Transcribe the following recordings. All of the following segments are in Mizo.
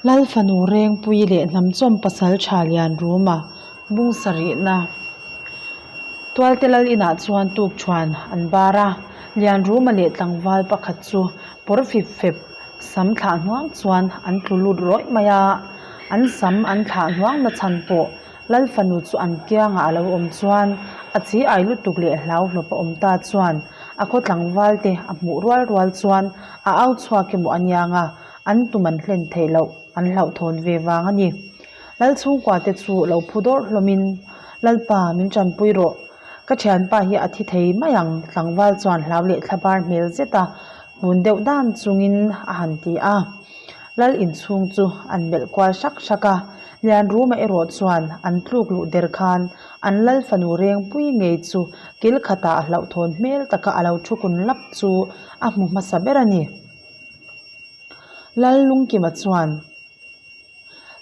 Lal fanu Rengpui leh Hnamchawm pasal tha lian Ruma bung sarihna Tualte lal inah chuan tuk thuan an bar a, Lian Ruma leh tlangval pakhat chu pawr fip fep sam thlah hnuang chuan an tlu lut rawih mai a, an sam an thlah hnuang na chhan pawh Lal fanu chu an kiangah a lo awm chuan a chi ai lutuk leh hlau hlawp a awm ta chuan a khaw tlangval te a hmuh rual rual chuan a au chhuak emaw a niang a, an tum an hlen theih loh an hlauhthawn ve vang a ni. Lal chhungkua te chu lo phu dawrh hlawmin, Lalpa min tanpui rawh, ka thianpa hi a thi thei mai ang tlangval chuan hlau leh thlabar hmel zet a kun deuh dan chungin a han ti a. Lal inchhung chu an melh kual hrak hrak a, Lianruma erawh chuan an tluk luh der khan an lal fanu rengpui ngei chu kil khatah a hlauhthawn hmel taka a lo thu kun lap chu a hmu hmasa ber a ni. Lal Lungkima chuan.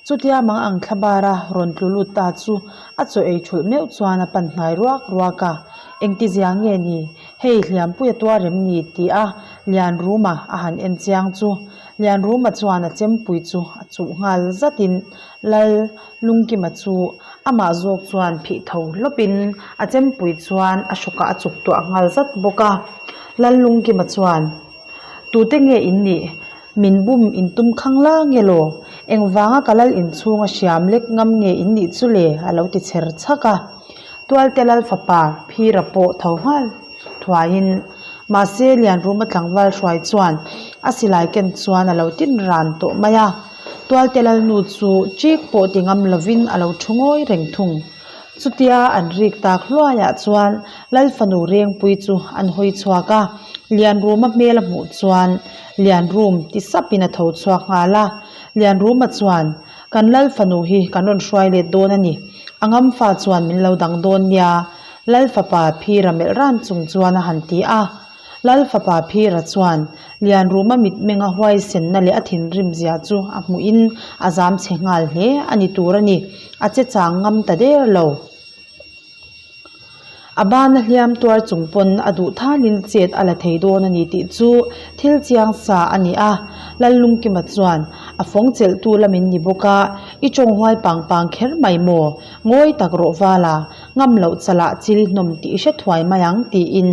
Chutia mang ang thla bara rawn tlu lut ta chu a chaw ei thulh meuh chuan a pan hnai ruak ruak a, engtizia nge ni, hei hliampui a tuar em ni tih a Lianruma a han en chiang chu Lianruma chuan a chempui chu a chuh nghal zatin Lal Lungkima chu amah zawk chuan phih tho hlawpin a chempui chuan a hrukah a chuk tuah nghal zat bawk a, Lal Lungkima chuan. Tute nge in nih? Min bum in tum khang la nge law? Engvanga ka lal inchhung a hriam lek ngam nge in nih chu le? a lo ti chher chhak a. Tualte lal fapa Phira pawh tho nghal thuaiin mahse Lianruma tlangval hruai chuan a silai ken chuan a lo tin ran tawh mai a. Tualte lal nu chu chik pawh ti ngam lovin a lo thu ngawi reng thung. Chutia an rik tak hluaiah chuan Lal fanu Rengpui chu an hawi chhuak a, Lianruma hmel a hmuh chuan Lianrum ti sapin a tho chhuak nghal a. Lianruma chuan, Kan Lal fanu hi kan rawn hruai let dawn a ni, a ngamfa chuan min lo dang dawn nia, Lal fapa Phira melh ran chung chuan a han ti a. Lal fapa Phira chuan Lianruma mitmenga huaisenna leh a thinrim zia chu a hmuhin a zam chhe nghal hle a ni tur a ni, a che chang ngam ta der lo. A bana hliam tuar chung pawn a duh thalin chet a la thei dawn a ni tih chu thil chiang sa a ni a. Lal Lungkima chuan a fawng chelhtu lamin ni bawk a, I tawng huai pang pang kher mai maw? Ngawi tak rawh vala, ngam loh chalah chil hnawm tih i hre thuai mai ang tiin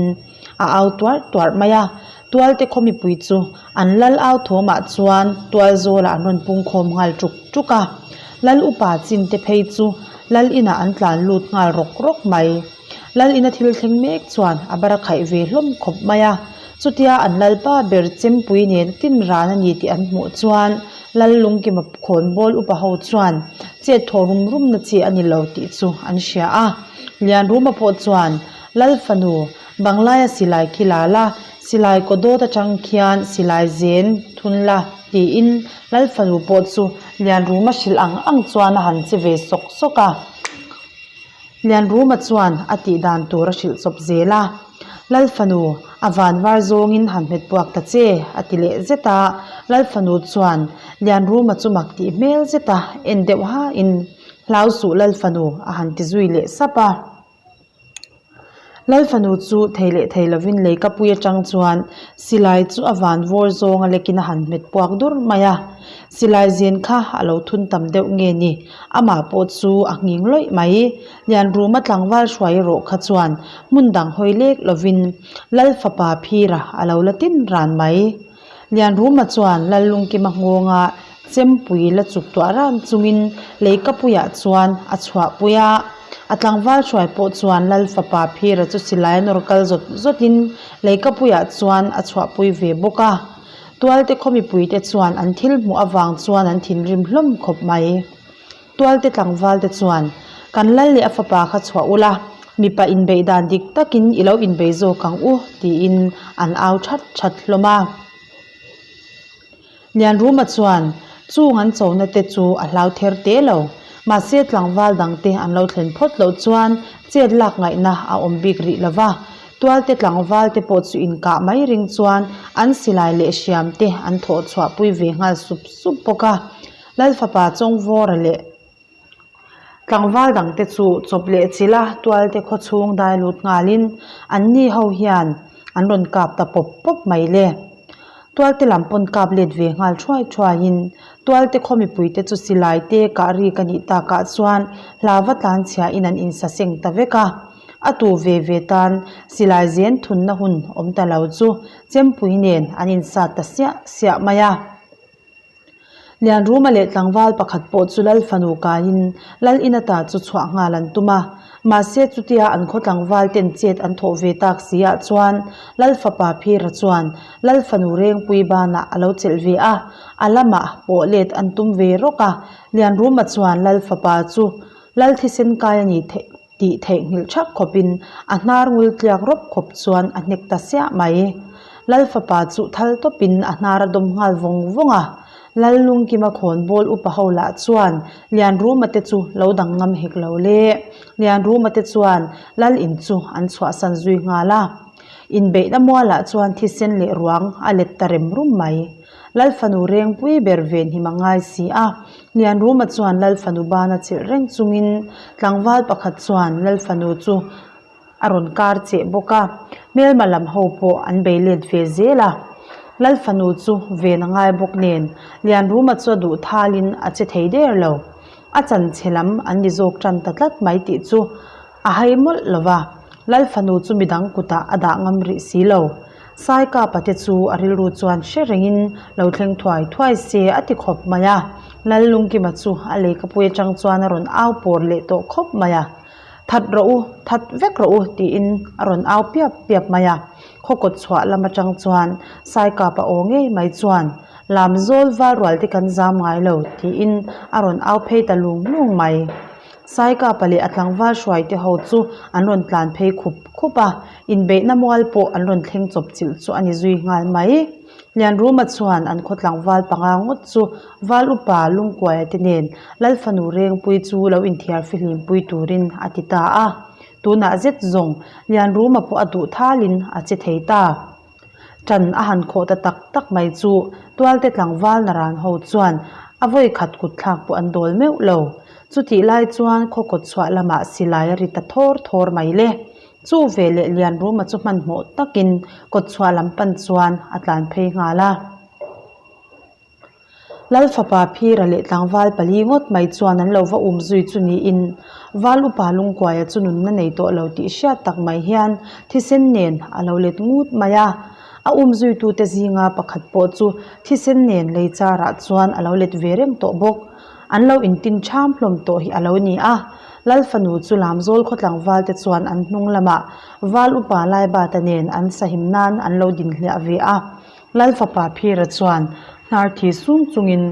a au tuarh tuarh mai a. Tualte khaw mipui chu an lal au thawmah chuan tual zawlah an rawn pung khawm nghal tuk tuk a. Lal upa chin te phei chu lal inah an tlan lut nghal rawk rawk mai. Lal ina thil thleng mek chuan a bar a khaih ve hlawm khawp mai a. Chutia an lalpa ber chempui nen tin ran a ni tih an hmuh chuan Lal Lungkima khawnbawl upa ho chuan chet thaw rum rum na chi a ni lo tih chu an hria a. Lianruma pawh chuan Lal fanu Banglaia silai khi la la, silai kaw dawt atang khian silai zen thun la tiin Lal fanu pawh chu Lianruma hrilh ang ang chuan a han che ve sawk sawk a. Lianruma chuan a tih dan tur a hrilh chawp zel a, Lal fanu, a van var zawngin han hmet puak ta che, a ti leh zet a. Lal fanu chuan Lianruma chu mak tih hmel zet a, en deuh hain, Hlau suh Lal fanu, a han ti zui leh sap a. Lal fanu chu thei leh thei lovin lei ka pui atang chuan silai chu a van vawr zawng a lekin a han hmet puak dur mai a. Silai zen kha a lo thun tam deuh nge ni, amah pawh chu a nghing lawih mai. Lianruma tlangval hruai erawh kha chuan hmun dang hawi lek lovin Lal fapa Phira a lo la tin ran mai. Lianruma chuan Lal Lungkima nghawnga chempui la chuk tuah ran chungin leikapuiah chuan a chhuahpui a. A tlangval hruai pawh chuan Lal fapa Phira chu silai nawr kal zawt zawtin leikapuiah chuan a chhuahpui ve bawk a. Tualte khaw mipuite chuan an thil hmuh avang chuan an thinrim hlawm khawp mai. Tualte tlangvalte chuan, Kan lal leh a fapa kha chhuah ula, mipa inbeih dan dik takin i lo inbei zawk ang u, tiin an au that that hlawm a. Lianruma chuan chung an chona te chu a hlau ther te lo. Mahse tlangval dangte an lo thlen phawt loh chuan chet lak ngaihna a awm bik rih lo va. Tualte tlangval te pawh chu inkah mai ring chuan an silai leh hriam te an thawh chhuah pui ve nghal sup sup bawk a. Lal fapa Chawngvawra leh tlangval dangte chu chawp leh chilh a, tualte khaw chhung dai lut nghalin anni ho hian an rawn kap ta pawp pawp mai le. Tualte lam pawn kap let ve nghal thuai thuaiin Tualte khaw mipuite chu silai te kah rik a nih takah chuan hlava tlanchhiain an insaseng ta vek a. A tu ve ve tan silai zen thunna hun awm ta lo chu chempui nen an insat ta siah siah mai a. Lianruma leh tlangval pakhat pawh chu Lal fanu kaiin Lal in ata chu chhuah nghal an tum a. Mahse chutia an khaw tlangval ten chet an thawh ve tak si ah chuan Lal fapa Phira chuan Lal fanu Rengpui banah a lo chelh ve a, a lamah pawh let an tum ve rawk a. Lianruma chuan Lal fapa chu Lal thisen kai a ni theih tih theihnghilh thak khawpin a hnar ngul tliak rawp khawp chuan a hnek ta siah mai. Lal fapa chu thal tawpin a hnar a dawm nghal vawng vawng a. Lal Lungkima khawnbawl upa ho lah chuan Lianruma te chu lo dang ngam hek lo le. Lianruma te chuan Lal in chu an chhuahsan zui nghal a. Inbeihna mualah chuan thisen leh ruang a let ta rem rum mai. Lal fanu rengpui ber venhim a ngai si a. Lianruma chuan Lal fanu bana chilh reng chungin tlangval pakhat chuan Lal fanu chu a rawn kar cheh bawk a, hmelma lam ho pawh an bei let ve zel a. Lal fanu chu ven a ngai bawk nen Lianruma chu a duh thalin a che thei der lo. A chanchhe lam an ni zawk tan ta tlat mai tih chu a hai mawlh lo va, Lal fanu chu midang kutah a dah ngam rih si lo. Saikapa te chu a rilru chuan hre rengin lo thleng thuai thuai se a ti khawp mai a. Lal Lungkima chu a leikapui atang chuan a rawn au pawr leh tawh khawp mai a. That rawh u, that vek rawh u tiin a rawn au piap piap mai a. Khaw kawt chhuah lam atang chuan Saikapa aw ngei mai chuan Lamzawl val rual te kan zam ngai lo tiin a rawn au phei ta lung lung mai. Saikapa leh a tlangval hruaite ho chu an rawn tlan phei khup khup a, inbeihna mual pawh an rawn thleng chawp chilh chu a ni zui nghal mai. Lianruma chuan an khaw tlangval panga ngawt chu Val upa Lungkuaia te nen Lal fanu Rengpui chu lo inthiar fihlimpui turin a ti ta a. Tunah zet zawng Lianruma pawh a duh thalin a che thei ta. Ṭan a han khawh ta tak tak mai chu Tualte tlangval naran ho chuan a vawi khat kut thlak pawh an dawl meuh lo. Chutih lai chuan khaw kawt chhuah lamah silai a ri ta thawr thawr mai le. Chu veleh Lianruma chu hmanhmawh takin kawt chhuah lam pan chuan a tlan phei nghal a. Lal fapa Phira leh tlangval pali ngawt mai chuan an lo va um zui chu niin Val upa Lungkuaia chu nunna nei tawh lo tih hriat tak mai hian thisen nen a lo let ngut mai a. A um zuitute zinga pakhat pawh chu thisen nen lei charah chuan a lo let ve reng tawh bawk. An lo intin ṭham hlawm tawh hi a lo ni a. Lal fanu chu Lamzawl khaw tlangvalte chuan an hnung lamah Val upa Laibata nen an sahim nan an lo dinhliah ve a. Lal fapa Phira chuan hnar thi sung chungin,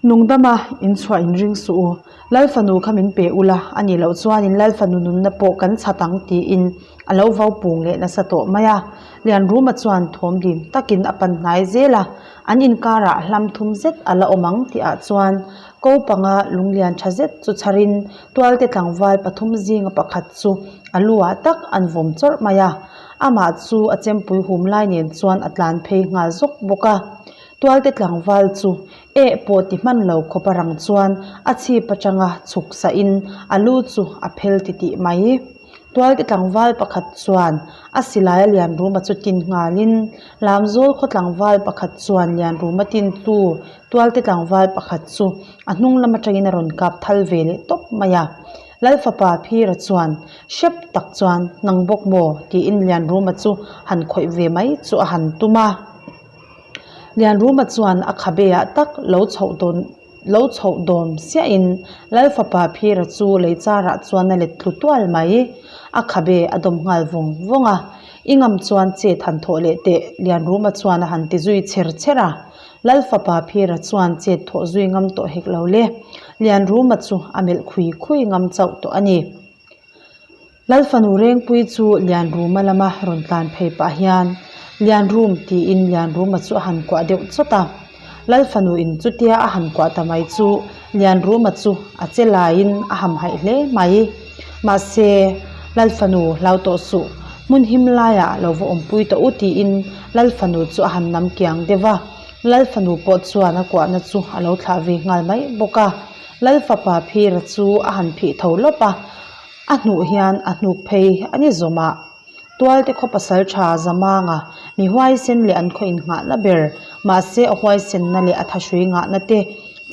Nungdama in chhuah in ring suh u, Lal fanu kha min pe ula, a nih loh chuan in Lal fanu nunna pawh kan chhat ang tiin a lo vau pung leh nasa tawh mai a. Lianruma chuan thawm dim takin a pan hnai zel a, an inkarah hlam thum zet a la awm ang tihah chuan ko panga lunglian tha zet chu chharin Tualte tlangval pathum zinga pakhat chu a lu ah tak an vawm chawrh mai a. Amah chu a chempui hum lai nen chuan a tlan phei nghal zawk bawk a. Tualte tlangval chu eh pawh ti hman lo khawp a rang chuan a chhip atanga chhuk sahin a lu chu a phel titih mai. Tualte tlangval pakhat chuan a silai a Lianruma chu tin nghalin Lamzawl khaw tlangval pakhat chuan Lianruma tin tu Tualte tlangval pakhat chu a hnung lam atangin a rawn kap thal ve leh tawp mai a. Lal fapa Phira chuan hrep tak chuan nang bawk maw tiin Lianruma chu han khawih ve mai chu a han tum a. Lianruma chuan a khabe ah tak lo chhoh dawn lo chhoh dawm siahin Lal fapa Phira chu lei charah chuan a let tlu tual mai. A khabe a dawm nghal vawng vawng a. I ngam chuan chet han thawh leh teh Lianruma chuan a han ti zui chher chher a. Lal fapa Phira chuan chet thawh zui ngam tawh hek lo le. Lianruma chu a melh khui khui ngam chauh tawh a ni. Lal fanu Rengpui chu Lianruma lama rawn tlan phei pah hian Lianrum tiin Lianruma chu a han kuah deuh chawt a. Lal fanu in chutia a han kuah ta mai chu Lianruma chu a che laiin a hamhaih hle mai. Mahse, Lal fanu hlau tawh suh, hmun him laiah lo va awmpui tawh u tiin Lal fanu chu a han nam kiang deuh a. Lal fanu pawh chuan a kuahna chu a lo thlah ve nghal mai bawk a. Lal fapa Phira chu a han phih tho lawp a, a hnuh hian a hnuk phei a ni zawm a. Tualte khaw pasal tha Zamanga, mi huaisen leh an khaw innghahna ber, mahse a huaisenna leh a thahrui ngahna te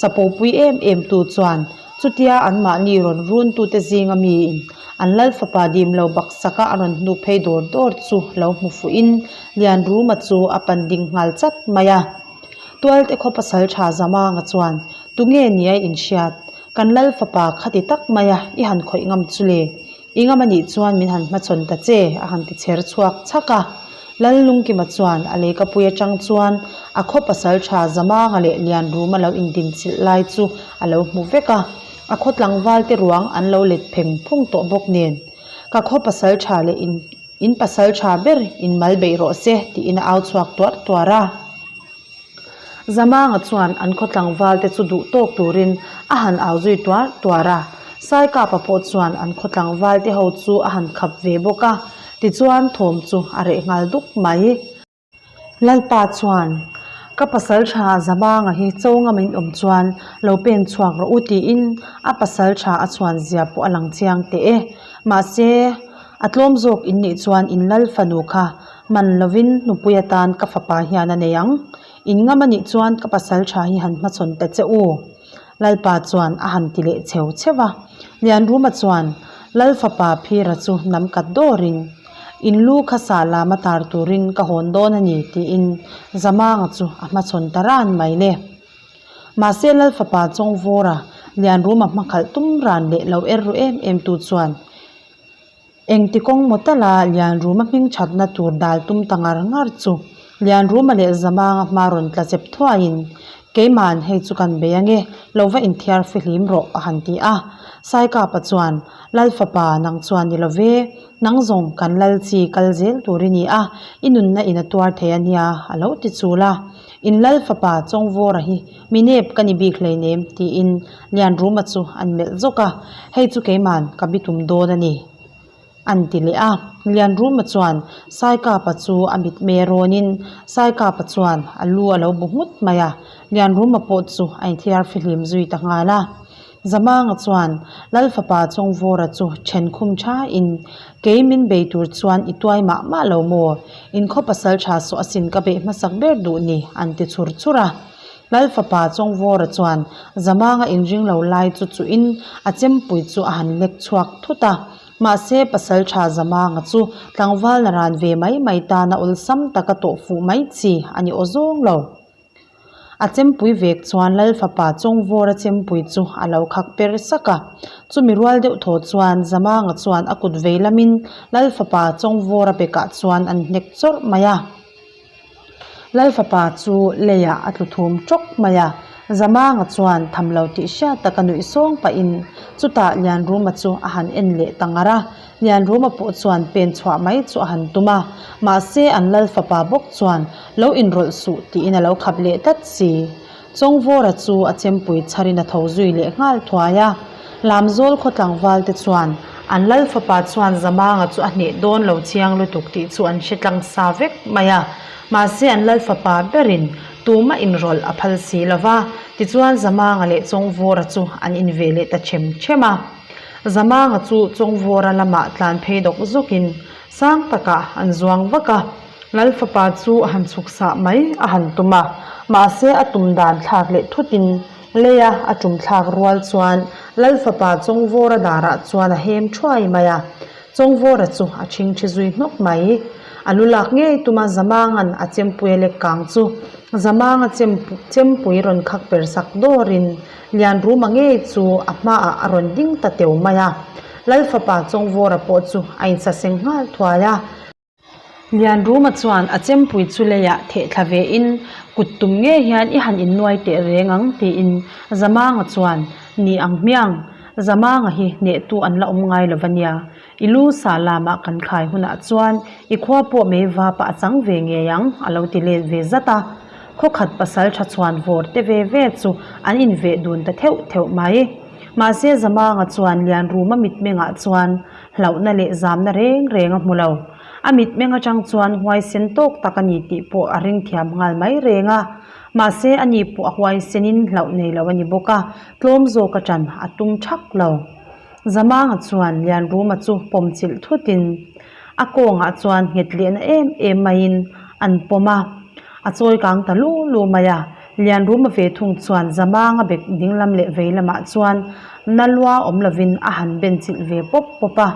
chapopui em em tu chuan chutia anmahni rawn runtute zinga miin an lal fapa dim lo baksaka a rawn hnuk phei dawr dawr chu lo hmu fuhin Lianruma chu a pan ding nghal chat mai a. Tualte khaw pasal tha Zamanga chuan tunge nia inhriat? Kan lal fapa khati tak maia i han khawih ngam chu le? I ngam anih chuan min han hmachhawn ta che, a han ti chher chhuak chhak a. Lal Lungkima chuan a leikapui atang chuan a khaw pasal tha Zamanga leh Lianruma lo indinchilh lai chu a lo hmu vek a. A khaw tlangval te ruang an lo let pheng phung tawh bawk nen, Ka khaw pasal tha leh in in pasal tha ber in mal beih rawh se, tiin a au chhuak tuarh tuarh a. Zamanga chuan an khaw tlangval te chu duh tawk turin a han au zui tuar tuar a, Saikapa pawh chuan an khaw tlangval te ho chu a han khap ve bawk a, tichuan thawm chu a reh nghal duk mai. Lalpa chuan, Ka pasal tha Zamanga hi cho ngam in awm chuan lo pen chhuak rawh u tiin a pasal tha a chhuan zia pawh a lang chiang teh e. Mahse, a tlawm zawk in nih chuan in lal fanu kha Man lovin nupui atan ka fapa hian a nei ang. In ngam a nih chuan ka pasal tha hi han hmachhawn ta che u. Lalpa chuan a han ti leh cheu cheu a. Lianruma chuan Lal fapa Phira chu nam kat dawrin, In lu kha sah lama tar turin ka hawn dawn a ni tiin Zamanga chu a hmachhawn ta ran mai le. Mahse Lal fapa Chawngvawra Lianruma hmakhalh tum ran leh lo er ru em em tu chuan, Engti kawng maw tala Lianruma hming thatna tur dal tum ta ngar ngar chu Lianruma leh Zamanga hma rawn tla chep thuaiin, Keima'n hei chu kan bei ange, lo va inthiar fihlim rawh a han ti a. Saikapa chuan, Lal fapa nang chuan ni lo ve, nang zawng kan lal chi kal zel tur i ni a, i nunna in a tuar thei a nia a lo ti chul a. In lal fapa Chawngvawra hi mi nep ka ni bik hleinem tiin Lianruma chu an melh zawk a, Hei chu keima'n ka bitum dawn a ni, an ti leh a. Lianruma chuan Saikapa chu a mitmei a rawnin Saikapa chuan a lu a lo bu nghut mai a, Lianruma pawh chu a inthiar fihlim zui ta nghal a. Zamanga chuan Lal fapa Chawngvawra chu then khum thain, Kei min bei tur chuan i tuai mah mah lo maw? In khaw pasal tha sawh asin ka beih hmasak ber duh ni, an ti chhur chhur a. Lal fapa Chawngvawra chuan Zamanga inring lo lai chu chuhin a chempui chu a han lek chhuak thut a. Mahse, pasal tha Zamanga chu tlangval na ran ve mai mai tana awlsam taka tawh fuh mai chi a ni aw zawng lo. A chempui vek chuan Lal fapa Chawngvawra chempui chu a lo khak per sak a. Chumi rual deuh thaw chuan Zamanga chuan a kut vei lamin Lal fapa Chawngvawra bekah chuan an hnek chawrh mai a. Lal fapa chu leiah a tlu thum tawk mai a, Zamanga chuan tham lo tih hriat taka nuih sawng pahin chutah Lianruma chu a han en leh ta ngar a, Lianruma pawh chuan pen chhuah mai chu a han tum a, mahse an lal fapa bawk chuan lo inrawlh suh tiin a lo khap leh tlat si. Chawngvawra chu a chempui chharin a tho zui leh nghal thuai a. Lamzawl khaw tlangval te chuan an lal fapa chuan Zamanga chu a hneh dawn lo chiang lutuk tih chu an hre tlang sa vek mai a. Mahse an lal fapa berin tumah inrawlh a phal si lo va, tichuan Zamanga leh Chawngvawra chu an inve leh ta them them a. Zamanga chu Chawngvawra lamah tlan phei dawk zawkin sang takah an zuang vak a. Lal fapa chu a han chhuk sah mai a han tum a, mahse a tum dan thlak leh thutin leia a tum thlak rual chuan Lal fapa Chawngvawra darah chuan a hem thuai mai a, Chawngvawra chu a chhingchhi zui hnawk mai. A lu lak ngei tuma Zamanga'n a chempui a lek kang chu Zamanga chempui rawn khak per sak dawrin Lianruma ngei chu a hmaah a rawn ding ta teu mai a, Lal fapa Chawngvawra pawh chu a insaseng nghal thuai a. Lianruma chuan a chempui chu leiah theh thla ve in kut tum ngei hian i han innuai teh reng ang tiin Zamanga chuan ni ang hmiang Zamanga hi hnehtu an la awm ngai lo va nia i lu sah lamah kan thlai hunah chuan i khua pawh mei vapah a chang ve ngei ang a lo ti let ve zat a khawkhat pasal tha chhuan vawr te ve ve chu an inveh dun ta theuh theuh mai mahse Zamanga chuan Lianruma mitmengah chuan Hlauhna leh zamna reng reng a hmu lo. A mitmeng atang chuan huaisen tawk tak a ni tih pawh a ring thiam nghal mai reng a. Mahse a ni pawh a huaisenin hlauh nei lo a ni bawk a, tlawm zawk atan a tum thak lo. Zamanga chuan Lianruma chu pawm chilh thutin. A kawngah chuan nghet lehna em em maiin an pawm a, a chawi kang ta lu lu mai a. Lianruma ve thung chuan Zamanga bek dinglam leh vei lamah chuan na lua awm lovin a han ben chilh ve pawp pawp a,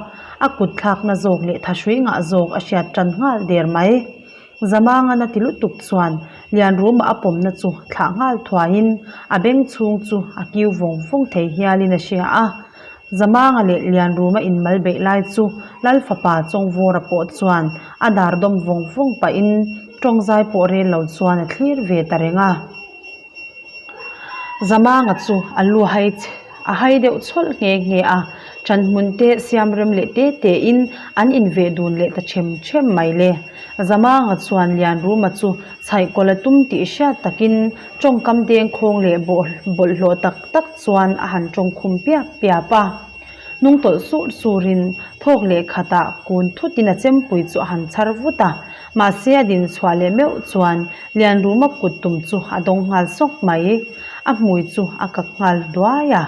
a kut thlakna zawk leh thahrui ngah zawk a hriat tan nghal der mai. Zamanga na ti lutuk chuan Lianruma a pawmna chu thlah nghal thuaiin a beng chhung chu a kiu vawng vawng thei hialin a hria a. Zamanga leh Lianruma inmal beih lai chu Lal fapa Chawngvawra pawh chuan a dar dawm vawng vawng pahin tawngzai pawh rel lo chuan a thlir ve ta reng a. Zamanga chu a lu hai a hai deuh chhawlh nghe nghe a, ṭanhmun te siam rem leh te te in an inveh dun leh ta ṭhem ṭhem mai le. Zamanga chuan Lianruma chu chhaihkawlh a tum tih hriat takin ṭawngkam dengkhawng leh bawlhhlawh tak tak chuan a han ṭawngkhum piap piap a. Hnung tawlh sur surin thawk leh khatah kun thutin a chempui chu a han chhar vut a, mahse a din chhuah leh meuh chuan Lianruma kut tum chu a dawng nghal sawk mai. A hmui chu a kak nghal duai a,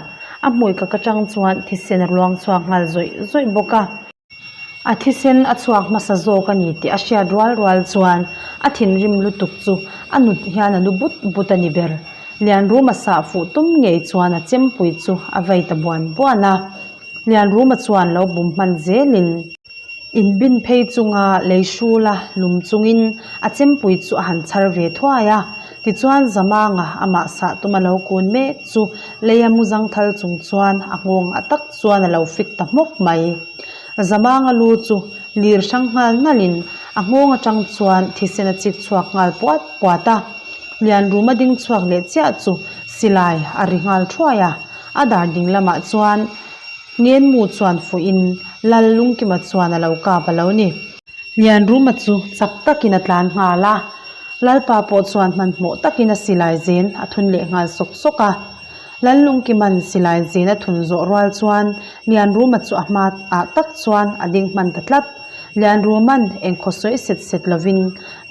a hmui kak atang chuan thisen a luang chhuak nghal zawih zawih bawk a. A thisen a chhuak hmasa zawk a ni tih a hriat rual rual chuan a thinrim lutuk chu a nut hian a nu but but a ni ber. Lianruma sah fuh tum ngei chuan a chempui chu a vei ta buan buan a. Lianruma chuan lo bum hman zelin. Inbin phei chunga lei hrula lum chungin a chempui chu a han chhar ve thuai a. Tichuan Zamanga amah sah tuma lo kun mek chu leia mu zangthal chung chuan a nghawng a tak chuan a lo fik ta hmawk mai. Zamanga lu chu lir hrang nghal nalhin a nghawng atang chuan thisen a chik chhuak nghal puat puat a. Lianruma ding chhuak leh chiah chu silai a ri nghal thuai a, a dar ding lamah chuan Ngenmu chuan fuihin Lal Lungkima chuan a lo kap a lo ni. Lianruma chu chak takin a tlan nghal a, Lalpa pawh chuan hmanhmawh takin a silai zen a thun leh nghal sawk sawk a. Lallungkima'n silai zen a thun zawh rual chuan Lianruma chu a hma ah tak chuan a ding hman ta tlat. Lianruma'n engkhaw sawi set set lovin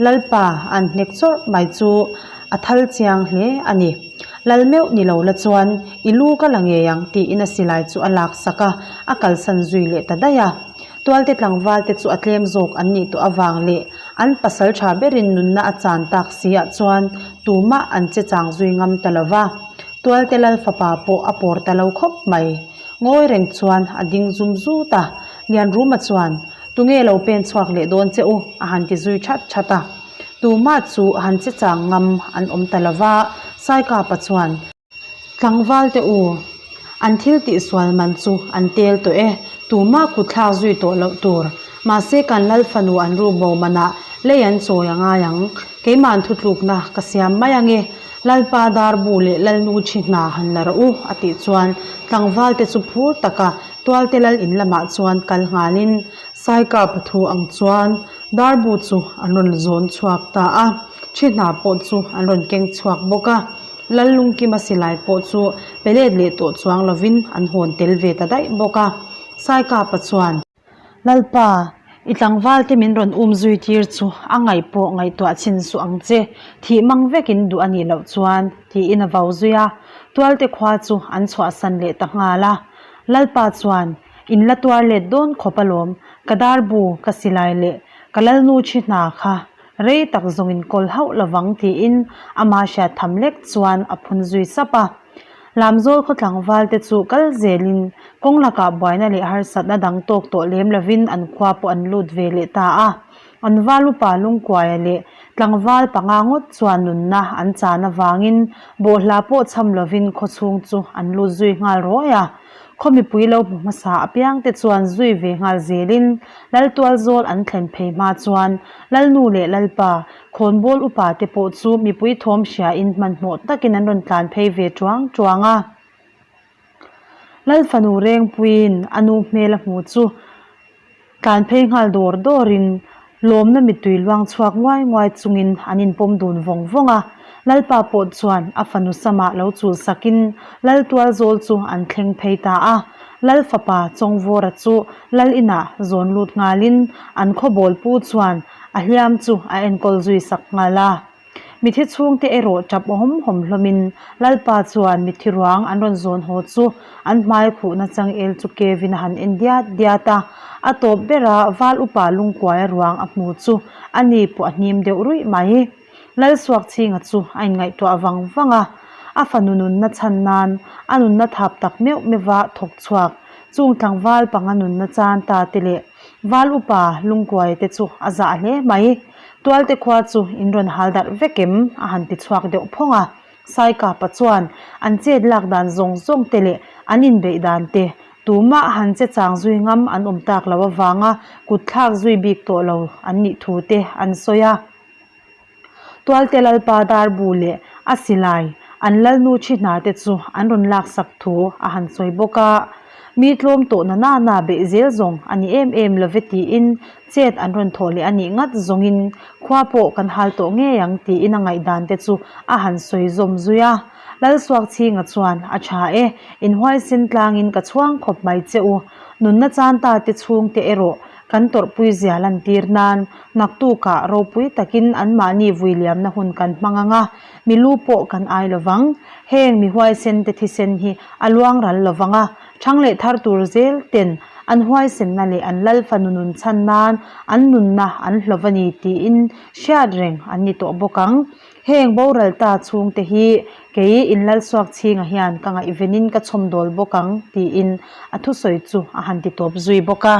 Lalpa a'n hnek chawrh mai chu a thal chiang hle a ni. Lal meuh ni lo la chuan i lu ka la ngei ang tiin a silai chu a lak sak a, a kalsan zui leh ta daih a. Tualte tlangval te chu a tlem zawk an nih tawh avang leh an pasal tha berin nunna a chan tak si ah chuan tumah an che chang zui ngam ta lo va. Tualte lal fapa pawh a pawr ta lo khawp mai. Ngawi reng chuan a ding zum zut a, Lianruma chuan, Tunge lo pen chhuak leh dawn che u? a han ti zui that that a. Tumah chu han che chang ngam an awm ta lo va, Saikapa chuan, Tlangval te u, an thil tih sual man chu an tel tawh e, tumah kut thlak zui tawh loh tur. Mahse kan lal fanu an ru bo manah lei an chawi a ngai ang, keimahn thutlukna ka siam mai ange, Lalpa darbu leh Lalnu thi hna han la rawh u, a tih chuan tlangval te chu phur taka Tualte lal in lamah chuan kal nghalin Saikap thu ang chuan darbu chu an rawn zawn chhuak ta a, thi hna pawh chu an rawn keng chhuak bawk a. Lallungkima silai pawh chu pe let leh tawh chuang lovin an hawn tel ve ta daih bawk a. Saikapa chuan. Lalpa, i tlangval te min rawn um zui tir chu a ngaih pawh ngaihtuah chhin suh ang che, thih mang vekin duh a nih loh chuan, tiin a vau zui a. Tualte khua chu an chhuahsan leh ta nghal a. Lalpa chuan, In la tuar let dawn khawp alawm, ka darbu, ka silai leh ka lalnu thi hna kha Rei tak zawng in kawl hauh lovang tiin ama hriat tham lek chuan a phun zui sap a. Lamzawl khaw tlangval te chu kal zelin kawng lakah buaina leh harsatna dang tawk tawh lem lovin an khua pawh an lut ve leh ta a. An val upa Lungkuaia leh tlangval panga ngawt chuan nunna an chan avangin bawhhla pawh chham lovin khaw chhung chu an lut zui nghal ruai a. Khaw mipui lo hmu hmasa apiang te chuan zui ve nghal zelin Laltual zawl an thlen phei hma chuan Lalnu leh Lalpa, khawnbawl upa te pawh chu mipui thawm hriain hmanhmawh takin an rawn tlan phei ve tuang tuang a. Lalfanu Rengpuiin a nu hmel a hmu chu Tlan phei nghal dawr dawrin lawmna mittui luang chhuak nguai nguai chungin an inpawm dun vawng vawng a. Lalpa pawh chuan a fanu samah lo chul sakin Lal tualzawl chu an thleng phei ta a. Lal fapa Chawngvawra chu Lal inah zawn lut nghalin an khawbawl pu chuan a hliam chu a enkawl zui sak nghal a. Mithi chhungte erawh tap awm hawm hlawmin Lalpa chuan mithi ruang an rawn zawn haw chu an hmai khuhna changel chu kevin a han en diat diat a. A tawp bera val upa lungkuaia ruang a hmu chu a ni pawh a hnim deuh ruih mai. Lalsuakchhinga chu a inngaihtuah vang vang a, a fanu nunna chhan nan a nunna thap tak meuh meuha thawk chhuak chung tlangval panga nunna chan ta te leh val upa lungkuaia te chu a zah hle mai. Tualte khua chu in rawn hal darh vek em? a han ti chhuak deuh phawng a. Saikapa chuan an chet lak dan zawng zawng te leh an inbeih dan te tumah han che chang zui ngam an awm tak lo avanga kut thlak zui bik tawh lo an nih thu te an sawi a. Tualte Lalpa darbu leh a silai an lalnu thi hna te chu an rawn laksak thu a han sawi bawk a. Mi tlawm tawh na nana beih zel zawng a ni em em love tiin chet an rawn thawh leh a nih ngat zawngin khua pawh kan hal tawh ngei ang tiin a ngaihdan te chu a han sawi zawm zui a. Lalsuakchhinga chuan a tha e, inhuaisen tlangin ka chhuang khawp mai che u. Nunna chan ta te chhungte erawh kan tawrhpui zia lantir nan naktukah ropui takin anmahni vui liamna hun kan hmang ang a, mi lu pawh kan ai lo vang. Heng mi huaisen te thisen hi a luang ral lo vang a, thang leh thar tur zel ten an huaisenna leh an lal fanu nun chhan nan an nunna an hlawv a ni tiin hriat reng an ni tawh bawk ang. Heng boral ta chhungte hi kei inlalsuak chhinga hian ka ngaihvenin ka chhawmdawl bawk ang tiin a thusawi chu a han ti tawp zui bawk a.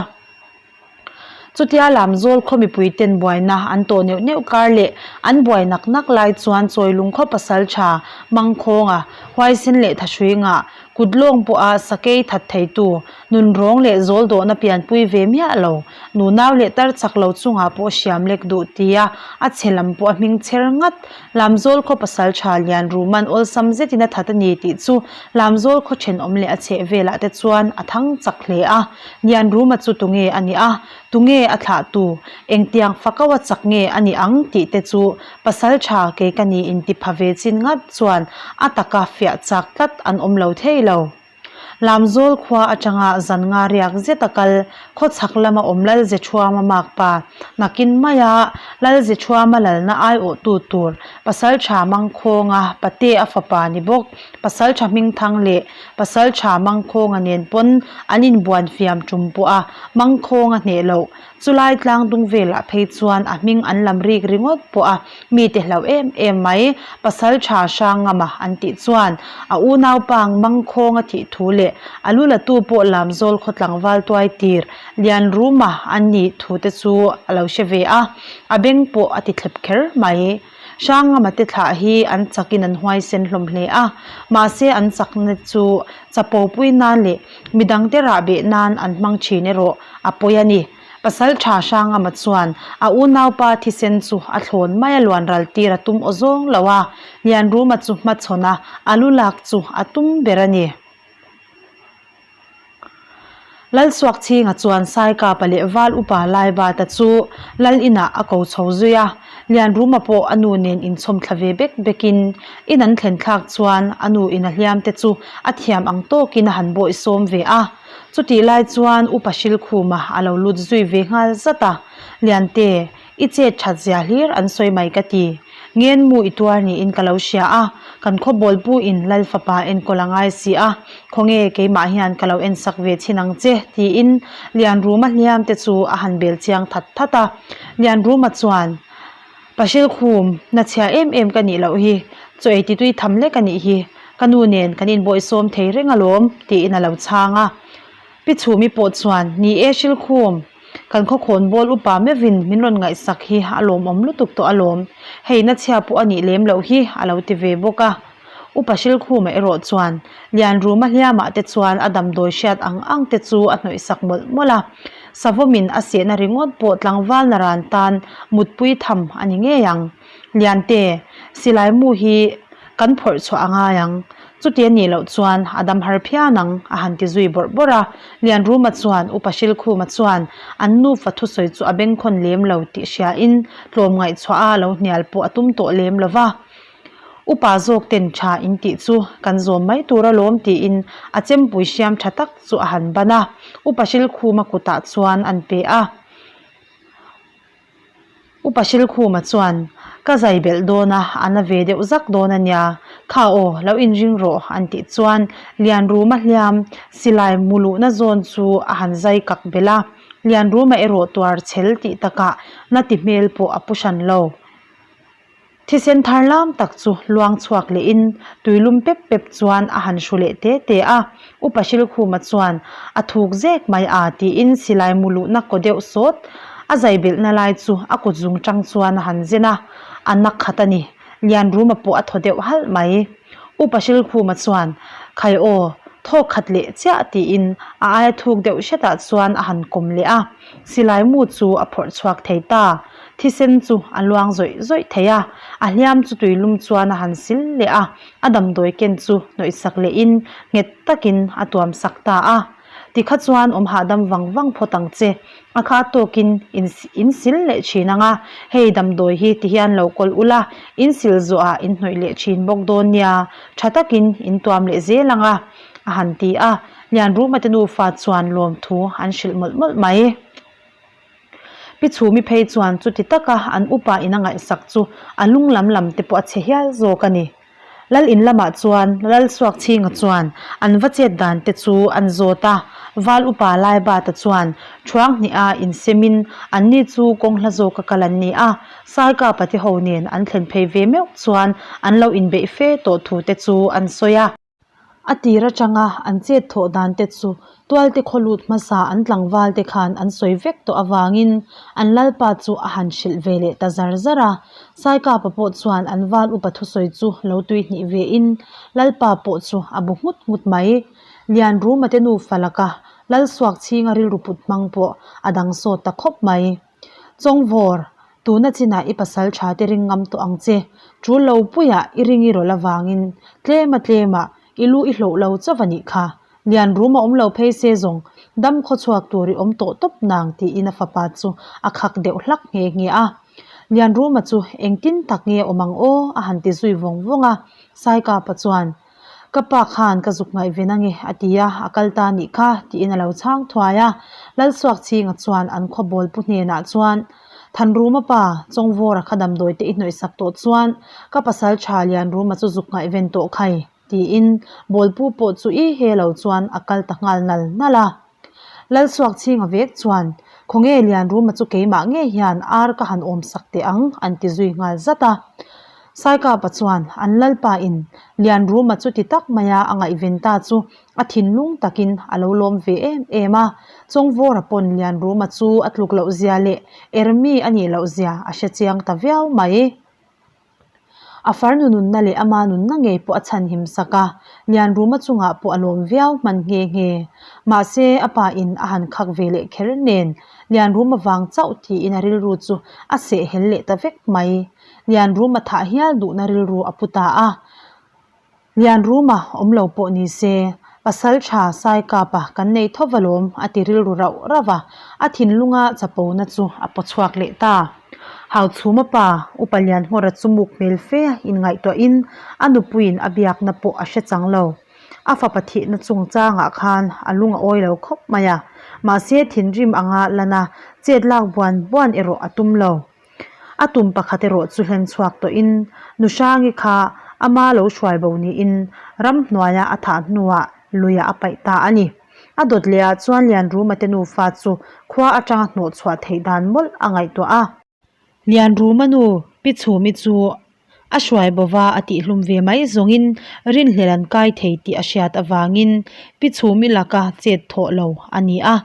Chutia Lamzawl khaw mipui ten buaina an tawh neuh neuh kar leh an buai nak nak lai chuan Chawilung khaw pasal tha Mangkhawnga huaisen leh thahrui ngah kut lawng pawha sakei that theitu Nunrawng leh zawl dawhna pianpui ve miah lo, nunau leh tar chak lo chungah pawh hriam lek duh tia a chhe lam pawh a hming chher ngat. Lamzawl khaw pasal tha lian Ruman awlsam zetin a that a ni tih chu Lamzawl khaw thenawm leh a chheh velah te chuan a thang chak hle a. Lian Ruma chu tunge a nih a, tunge a thlahtu, engtiang fakau a chak nge a nih ang tih te chu pasal tha kei ka ni inti pha ve chin ngat chuan a taka fiah chak tlat an awm lo thei lo. Lamzawl khua atanga zan nga riak zet a kal, khawchhak lama awm Lalzethuama makpa, nakin maia Lalzethuama lalna aiawhtu tur Pasaltha Mangkhawnga pate a fapa ni bawk, Pasaltha Hmingthang leh Pasaltha Mangkhawnga nen pawn an inbuan fiam tum pawh a Mangkhawnga hneh loh Chulai tlang dung velah phei chuan a hming an lam rik ringawt pawh a mite hlauh em em mai. Pasal tha Hrangama an tih chuan a unaupa Mangkhawnga thih thu leh a lu latu pawh Lamzawl khaw tlangval tuai tir Lianruma an nih thu te chu a lo hre ve a, a beng pawh a ti thlep kher mai. Hrangama te thlah hi an chakin an huaisen hlawm hle a, mahse an chakna chu chapo pui nan leh midangte rahbeh nan an hmang thin erawh a pawi a ni. Pasal tha Hrangama chuan a unaupa thisen chu a thlawn mai a luan ral tir a tum aw zawng lo a, Lianruma chu hmachhawn a, a lu lak chu a tum ber a ni. Lalsuakchhinga chuan Saikapa leh Val Upa Laibata chu Lal inah a ko chho zui a, Lianruma pawh a nu nen inchhawm thla ve bek bekin in an thlen thlak chuan a nu in a hliam te chu a thiam ang tawkin a han bawih sawm ve a. Chutih lai chuan Upa Hrilkhuma a lo lut zui ve nghal zat a, Liante, I chet that zia hlir an sawi mai ka ti. Ngen mu i tuar niin ka lo hria a, kan khaw bawlpu in Lal fapa enkawl a ngai si a, khawnge keimah hian ka lo ensak ve thin ang che tiin Lianruma hliam te chu a han bel chiang that that a. Lianruma chuan, Pahrilh khum, na chhia em em ka nih loh hi, chaw ei titui tham lek a nih hi, ka nu nen kan inbawihsawm thei reng alawm tiin a lo chhang a. Pi Chhumi pawh chuan, Ni e Hrilkhum, kan khawkhawn bawl upa meuhin min rawn ngaihsak hi a lawmawm lutuk tawh alawm, hei na chhia pawh a nih lem loh hi a lo ti ve bawk a. Upa Hrilkhuma erawh chuan Lianruma hliamah te chuan a damdawi hriat ang ang te chu a hnawihsak mawlh mawlh a, Savawmin a sehna ringawt pawh tlangval naran tan mutpui tham a ni ngei ang. Liante, silai mu hi kan phawrh chhuah a ngai ang. Chuti a nih loh chuan a dam har phian ang, a han ti zui bawrh bawrh a. Lianruma chuan Upa Hrilkhuma chuan an nufa thusawi chu a bengkhawn lem lo tih hriain tlawmngaih chhuah a lo hnial pawh a tum tawh lem lo va. Upa zawk ten tha in tih chu kan zawm mai tur alawm tiin a chempui hriam tha tak chu a han ban a. Upa Hrilkhuma kutah chuan an pe a. Upa Hrilkhuma chuan, Ka zai belh dawn a, a na ve deuh zak dawn a nia. Kha aw, lo inring rawh, an tih chuan Lianruma hliam silai mu luhna zawn chu a han zai kak belh a. Lianruma erawh tuar chhel tih takah na ti hmel pawh a pu hran lo. Thisen thar lam tak chu luang chhuak lehin tuilum pep pep chuan a han hru leh te te a. Upa Hrilkhuma chuan a thuk zek mai a tiin silai mu luhna kaw deuh sawt a zai belhna lai chu a kut zung tang chuan a han zen a, a nak khat a ni. Lianruma pawh a thaw deuh halh mai. Upa Hrilkhuma chuan Khai aw, thawk khat leh chiah tiin a aia thuk deuh hretah chuan a han kawm leh a. Silai mu chu a phawrh chhuak thei ta. Thisen chu a luang zawih zawih thei a, a hliam chu tuilum chuan a han sil leh a, a damdawi ken chu hnawih sak lehin nghet takin a tuam sak ta a. Tikha chuan awm hahdam vang vang phawt ang che, a kha tawkin in in sil leh thin ang a, hei damdawi hi tihian lo kawl ula, in sil zawhah in hnawih leh thin bawk dawn nia, tha takin in tuam leh zel ang a, a han ti a, Lianruma te nufa chuan lawmthu an hrilh mawlh mawlh mai. Pi Chhumi phei chuan chuti taka an upa in a ngaihsak chu a lung lam lam te pawh a chhe hial zawk a ni. Lal in lamah chuan Lal Suakchhinga chuan an va chet dan te chu an zawt a, Val upa Laibata chuan Thuang hniha insemin anni chu kawng hla zawka kal an ni a, Saikapa te ho nen an thlen phei ve meuh chuan an lo inbeih fe tawh thu te chu an sawi a. A tir atanga an chet thawh dan te chu tualte khaw lut hmasa an tlangval te khan an sawi vek tawh avangin an lalpa chu a han hrilh ve leh ta zar zar a. Saikapa pawh chuan an val upa thusawi chu lo tui hnih ve in lalpa pawh chu a bu nghut nghut mai. Lianruma te nufa laka Lalsuakchhinga rilru put hmang pawh a dang sawt ta khawp mai. Chawngvawr, tuna chinah i pasal tha te ring ngam tawh ang che. Tul lo puiah i ring i rawlh avangin tlema tlemah i lu i hlawh lo chauh a nih kha. Lian rum a awm lo phei se zawng dam khaw chhuak tur i awm tawh tawp nang tiin a fapa chu a khak deuh hlak nghe nghe a. Lian ruma chu engtin tak nge awm ang aw a han ti zui vawng vawng a. Saikapa chuan. Ka pa khan ka zuk ngaihven ange a ti a, a kal ta nih kha tiin a lo chhang thuai a. Lalsuakchhinga chuan an khaw bawl pu hnenah chuan, Thanruma pa, Chawngvawra kha damdawi te i hnawih sak tawh chuan ka pasal tha Lianruma chu zuk ngaihven tawh khai tiin bawlpu pawh chu i he lo chuan a kal ta nghal nal nal a. Lalsuakchhinga vek chuan, Khawnge Lianruma chu keimah ngei hian ar ka han awm sak teh ang an ti zui nghal zat a. Saikapa chuan an lalpa in Lianruma chu ti tak maia a ngaihven ta chu a thinlung takin a lo lawm ve em em a. Chawngvawra pawn Lianruma chu a tluk loh zia leh ermi a nih loh zia a hre chiang ta viau mai. A farnu nunna leh ama nunna ngei pawh a chhanhim sak a, Lianruma chungah pawh a lawm viau hman nghe nghe. Mahse, a pa in a han khak ve leh kher nen, Lianruma vang chauh tiin a rilru chu a sehhel leh ta vek mai. Lianruma thah hial duhna rilru a pu ta a. Lianruma awm lo pawh ni se, pasal tha Saikapa kan nei tho va lawm a ti rilru rauh rauh a, a thinlunga chapona chu a paw chhuak leh ta. Hauchhuma pa Upa Lianhmawra chu muk hmel fe inngaihtuahin a nupuiin a biakna pawh a hre chang lo. A fapa thihna chungchangah khan a lung a awi lo khawp mai a, mahse thinrim anga lana chet lak buan buan erawh a tum lo. A tum pakhat erawh chu hlen chhuak tawhin Nuhrangi kha ama lo hruai bo niin ramhnuaia a thah hnuah luiah a paih ta a ni. A dawt lehah chuan Lianruma te nufa chu khua atanga hnawh chhuah theih dan mawlh a ngaihtuah a. Lianruma nu Pi Chhumi chu A hruai bova a tihlum ve mai zawngin rinhlel an kai thei tih a hriat avangin Pi Chhumi laka chet thawh lo a ni a.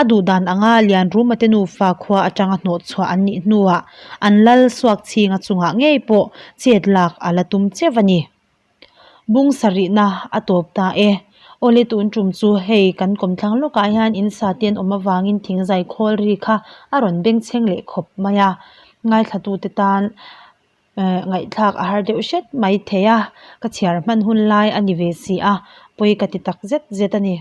A duhdan anga Lianruma te nufa khua atanga hnawh chhuah an nih hnuah an lal Suakchhinga chungah ngei pawh chet lak a la tum cheuh a ni. Bung sarihna a tawp ta e. Awle tun tum chu hei kan kawmthlang lawkah hian in sa te an awm avangin thingzai khawl ri kha a rawn bengchheng leh khawp mai a. Ngaithlatute tan eh ngaihthlak a har deuh hret mai thei a, ka chhiar hman hun lai a ni ve si a, pawi ka ti tak zet zet a ni.